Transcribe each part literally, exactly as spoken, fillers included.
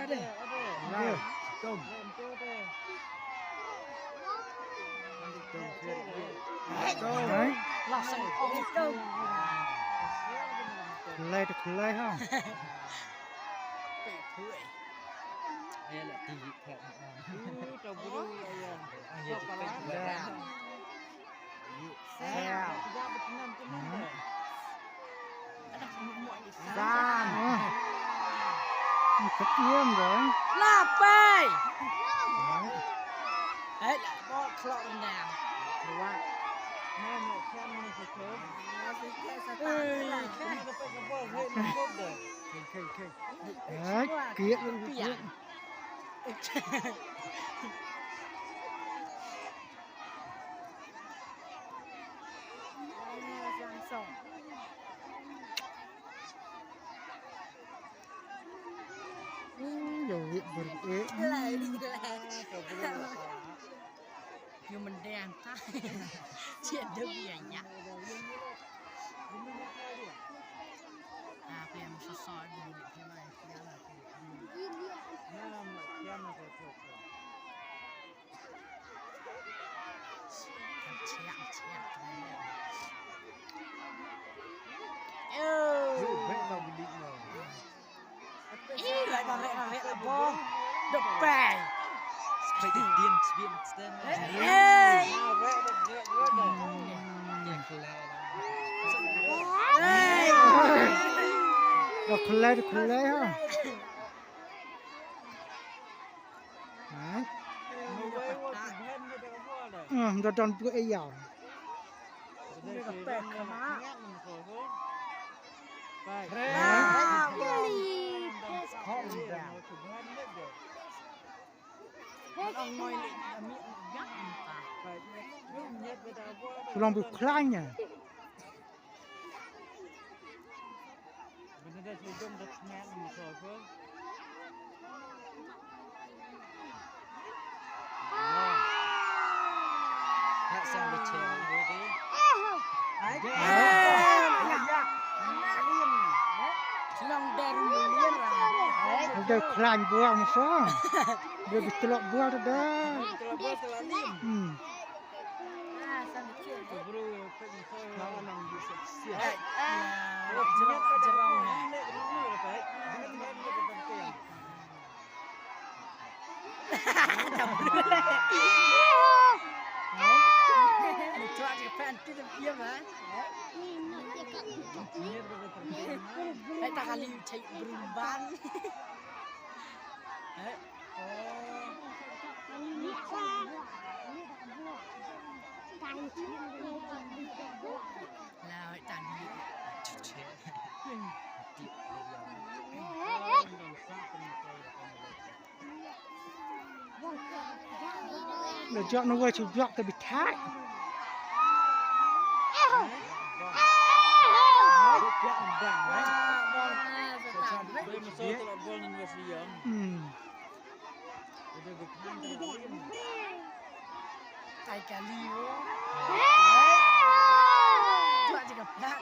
Ade. Ade. Tum. Tum. Khulai tu khulai ha. San. Ka tiang dong. Lapai. Hei, la bok klok ndang. Hei, kiak. Piang. Yu mendeng ta. Cia duk ya ya. Tapi yang sosok dulu. Khulai, khulai ha. Hei. Hmm, da don buh ïa. Long bu khlaiñ. Dei khlaiñ buang song. Dei bitlok buang da. Hmm. Hai ta kali chai brumban. Lo jok no wei chu jok te bitai. Hmm. Kai kali o. Tuak je ka plak.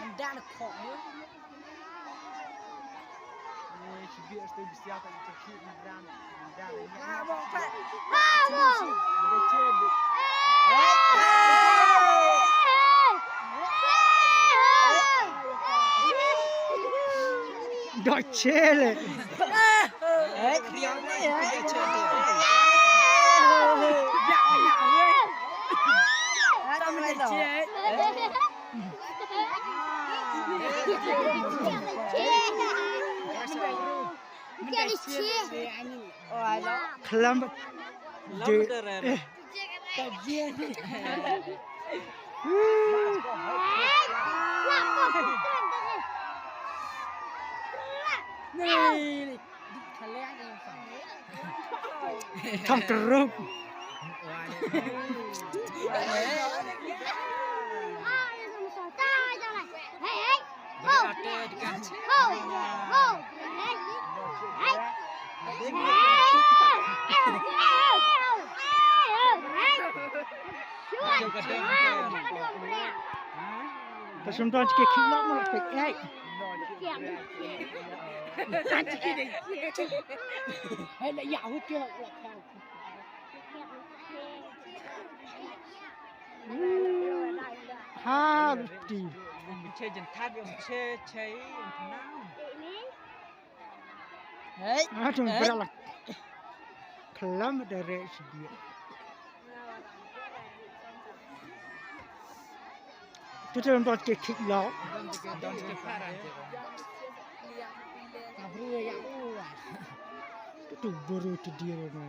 Nda na khok o. Doi chele. Khlam. Thong teruk. Ta shim don chike khik lok mo pek ai. Hai la ya hu ke la. Ha ti. Che jen thad yom che che yom tnam. Hey. Ah, tung bra la. Klam da re shi dia. Tu tu don ke khik lok. Tu tu buru tu dia na.